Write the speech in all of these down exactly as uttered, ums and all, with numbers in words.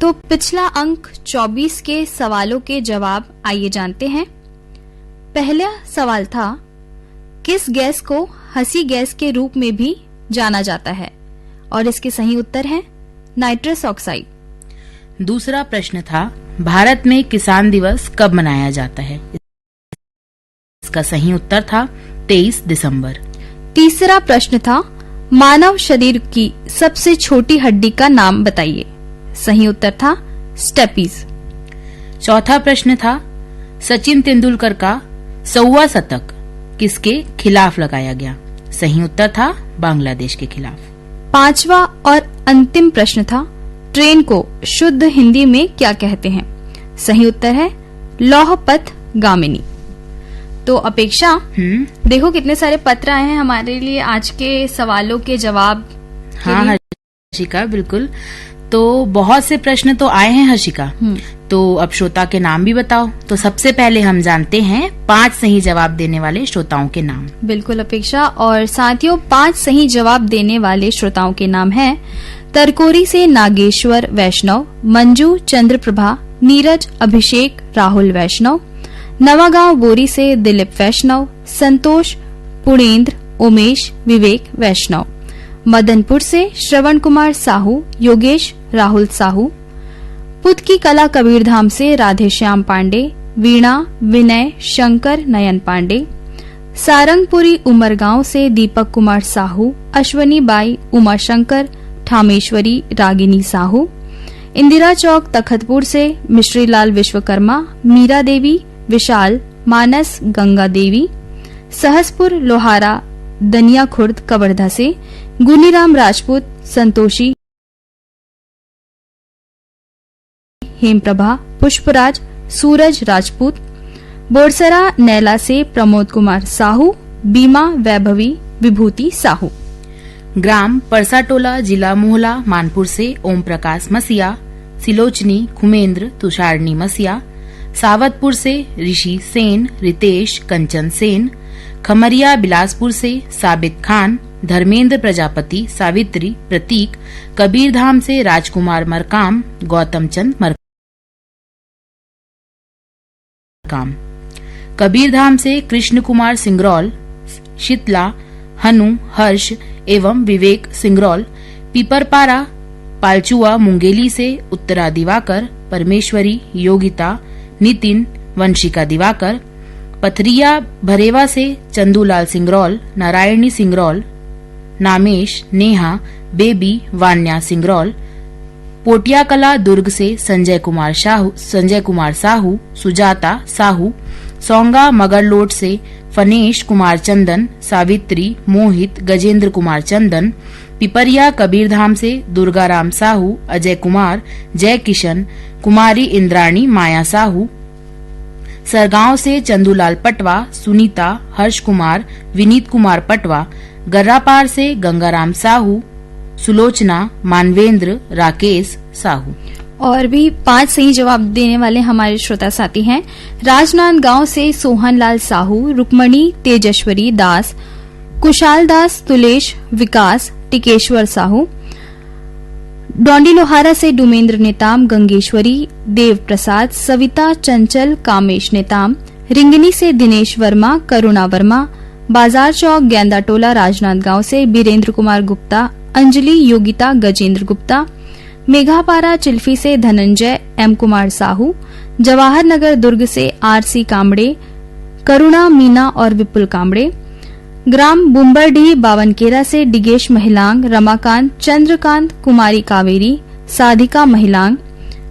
तो पिछला अंक चौबीस के सवालों के जवाब आइए जानते हैं। पहला सवाल था, किस गैस को हंसी गैस के रूप में भी जाना जाता है? और इसके सही उत्तर हैं नाइट्रस ऑक्साइड। दूसरा प्रश्न था, भारत में किसान दिवस कब मनाया जाता है? इसका सही उत्तर था तेईस दिसंबर। तीसरा प्रश्न था, मानव शरीर की सबसे छोटी हड्डी का नाम बताइए। सही उत्तर था स्टेपीज। चौथा प्रश्न था, सचिन तेंदुलकर का सौवा शतक किसके खिलाफ लगाया गया? सही उत्तर था बांग्लादेश के खिलाफ। पांचवा और अंतिम प्रश्न था, ट्रेन को शुद्ध हिंदी में क्या कहते हैं? सही उत्तर है लौह पथ गामिनी। तो अपेक्षा, हम्म। देखो कितने सारे पत्र आए हैं हमारे लिए आज के सवालों के जवाब के हाँ, लिए। हर्षिका, बिल्कुल। तो बहुत से प्रश्न तो आए हैं, हर्षिका। हम्म। तो अब श्रोता के नाम भी बताओ। तो सबसे पहले हम जानते हैं पांच सही जवाब देने वाले श्रोताओं के नाम। बिल्कुल अपेक्षा। और साथियों, पांच सही जवाब देने वाले श्रोताओं के नाम हैं, तरकोरी से नागेश्वर वैष्णव, मंजू चंद्रप्रभा, नीरज अभिषेक राहुल वैष्णव, नवागांव बोरी से दिलीप वैष्णव, संतोष, पूर्णेंद्र, उमेश, विवेक वैष्णव, मदनपुर से श्रवण कुमार साहू, योगेश, राहुल साहू, पुतकी कला कबीरधाम से राधेश्याम पांडे, वीणा, विनय, शंकर, नयन पांडे, सारंगपुरी उमरगांव से दीपक कुमार साहू, अश्वनी बाई, उमा शंकर, ठामेश्वरी, रागिनी साहू, इंदिरा चौक तखतपुर से मिश्रीलाल विश्वकर्मा, मीरा देवी, विशाल, मानस, गंगा देवी, सहसपुर लोहारा, दनिया खुर्द कवर्धा से गुनीराम राजपूत, संतोषी, हेमप्रभा, पुष्पराज, सूरज राजपूत, बोरसरा नैला से प्रमोद कुमार साहू, बीमा, वैभवी, विभूति साहू। ग्राम परसाटोला, जिला मोहला, मानपुर से ओम प्रकाश मसिया, सिलोचनी, खुमेंद्र, तुषारनी मसिया, सावतपुर से ऋषि सेन, रितेश, कंचन सेन, खमरिया बिलासपुर से साबित खान, धर्मेंद्र प्रजापति, सावित्री, प्रतीक, कबीरधाम से राजकुमार मरकाम, गौतम चंद मरकाम। काम। कबीरधाम से कृष्ण कुमार सिंगरौल, शीतला, हनु, हर्ष एवं विवेक सिंगरौल, पीपरपारा, पालचुआ, मुंगेली से उत्तरा दिवाकर, परमेश्वरी, योगिता, नितिन, वंशिका दिवाकर, पथरिया भरेवा से चंदूलाल सिंगरौल, नारायणी सिंगरौल, नामेश, नेहा, बेबी, वान्या सिंगरौल, पोटियाकला दुर्ग से संजय कुमार साहू, संजय कुमार साहू, सुजाता साहू, सौंगा मगरलोड से फनेश कुमार चंदन, सावित्री, मोहित, गजेंद्र कुमार चंदन, पिपरिया कबीरधाम से दुर्गाराम साहू, अजय कुमार, जय किशन, कुमारी इंद्राणी, माया साहू, सरगांव से चंदूलाल पटवा, सुनीता, हर्ष कुमार, विनीत कुमार पटवा, गर्रापार से गंगाराम साहू, सुलोचना, मानवेंद्र, राकेश साहू। और भी पांच सही जवाब देने वाले हमारे श्रोता साथी हैं। राजनांदगांव से सोहनलाल साहू, रुक्मणी तेजस्वरी दास, कुशाल दास, तुलेश, विकास, टिकेश्वर साहू, डोंडी लोहारा से डूमेंद्र नेताम, गंगेश्वरी, देव प्रसाद, सविता, चंचल, कामेश नेताम, रिंगनी से दिनेश वर्मा, करुणा वर्मा, बाजार चौक, गेंदा टोला, राजनांदगांव से बीरेंद्र कुमार गुप्ता, अंजलि, योगिता, गजेंद्र गुप्ता, मेघापारा चिल्फी से धनंजय एम कुमार साहू, जवाहर नगर दुर्ग से आर सी कामड़े, करुणा, मीना और विपुल कामड़े, ग्राम बुम्बरडीह बावनकेरा से डिगेश महिलांग, रमाकांत, चंद्रकांत, कुमारी कावेरी, साधिका महिलांग,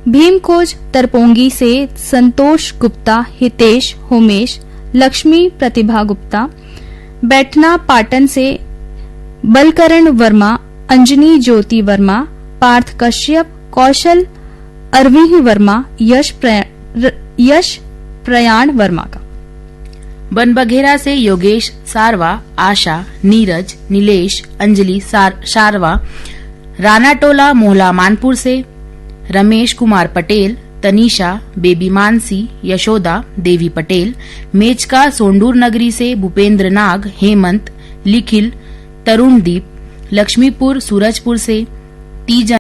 भीमखोज तरपोंगी से संतोष गुप्ता, हितेश, होमेश, लक्ष्मी, प्रतिभा गुप्ता, बैठना पाटन से बलकरण वर्मा, अंजनी ज्योति वर्मा, पार्थ कश्यप, कौशल, अरविंद वर्मा, यश प्र-, र-, यश प्रयाण वर्मा का। बनबघेरा से योगेश सारवा, आशा, नीरज, नीलेश, अंजलि सार-, सारवा, रानाटोला मोहला मानपुर से रमेश कुमार पटेल, तनीषा, बेबी मानसी, यशोदा, देवी पटेल, मेचका सोंडूर नगरी से भूपेंद्र नाग, हेमंत, लिखिल, तरुण दीप, लक्ष्मीपुर सूरजपुर से तीजन,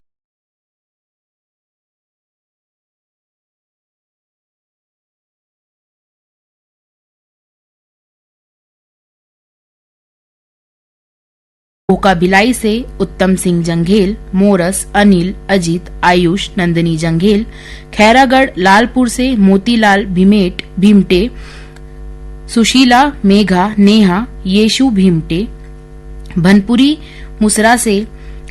मोका भिलाई से उत्तम सिंह जंघेल, मोरस, अनिल, अजीत, आयुष, नंदिनी जंघेल, खैरागढ़ लालपुर से मोतीलाल भीमेट, भीमटे, सुशीला, मेघा, नेहा, येशु भीमटे, भनपुरी मुसरा से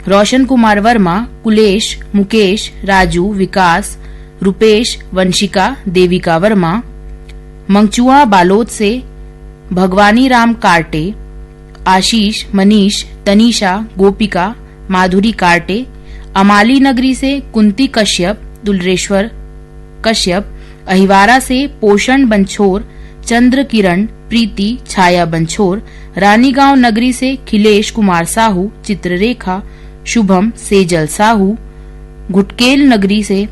रोशन कुमार वर्मा, कुलेश, मुकेश, राजू, विकास, रुपेश, वंशिका, देविका वर्मा, मंगचुआ बालोद से भगवानी राम कार्टे, आशीष, मनीष, तनीषा, गोपिका, माधुरी कार्टे, अमाली नगरी से कुंती कश्यप, दुलरेश्वर कश्यप, अहिवारा से पोषण बंछोर, चंद्र किरण, प्रीति, छाया बंछोर, रानीगांव नगरी से खिलेश कुमार साहू, चित्ररेखा, शुभम, सेजल साहू, घुटकेल नगरी से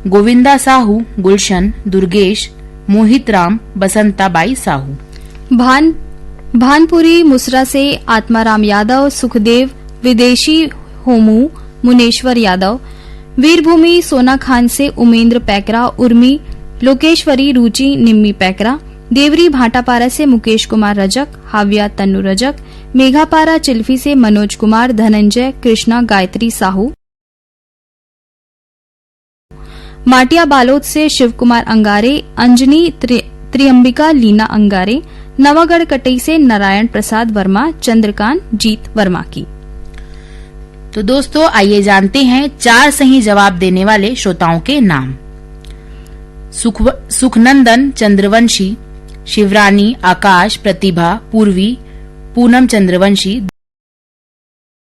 गोविंदा साहू, गुलशन, दुर्गेश, मोहित राम, बसंता बाई साहू। भान भानपुरी मुसरा से आत्माराम यादव, सुखदेव, विदेशी होमू, मुनेश्वर यादव, वीरभूमि सोनाखान से उमेंद्र पैकरा, उर्मी, लोकेश्वरी, रुचि, निम्मी पैकरा, देवरी भाटापारा से मुकेश कुमार रजक, हाविया तन्नू रजक, मेघापारा चिल्फी से मनोज कुमार, धनंजय, कृष्णा, गायत्री साहू, माटिया बालोद से शिव कुमार अंगारे, अंजनी त्रि-, त्रियंबिका, लीना अंगारे, नवागढ़ कटई से नारायण प्रसाद वर्मा, चंद्रकांत, जीत वर्मा की। तो दोस्तों, आइए जानते हैं चार सही जवाब देने वाले श्रोताओं के नाम। सुख-, सुखनंदन चंद्रवंशी, शिवरानी, आकाश, प्रतिभा, पूर्वी, पूनम चंद्रवंशी,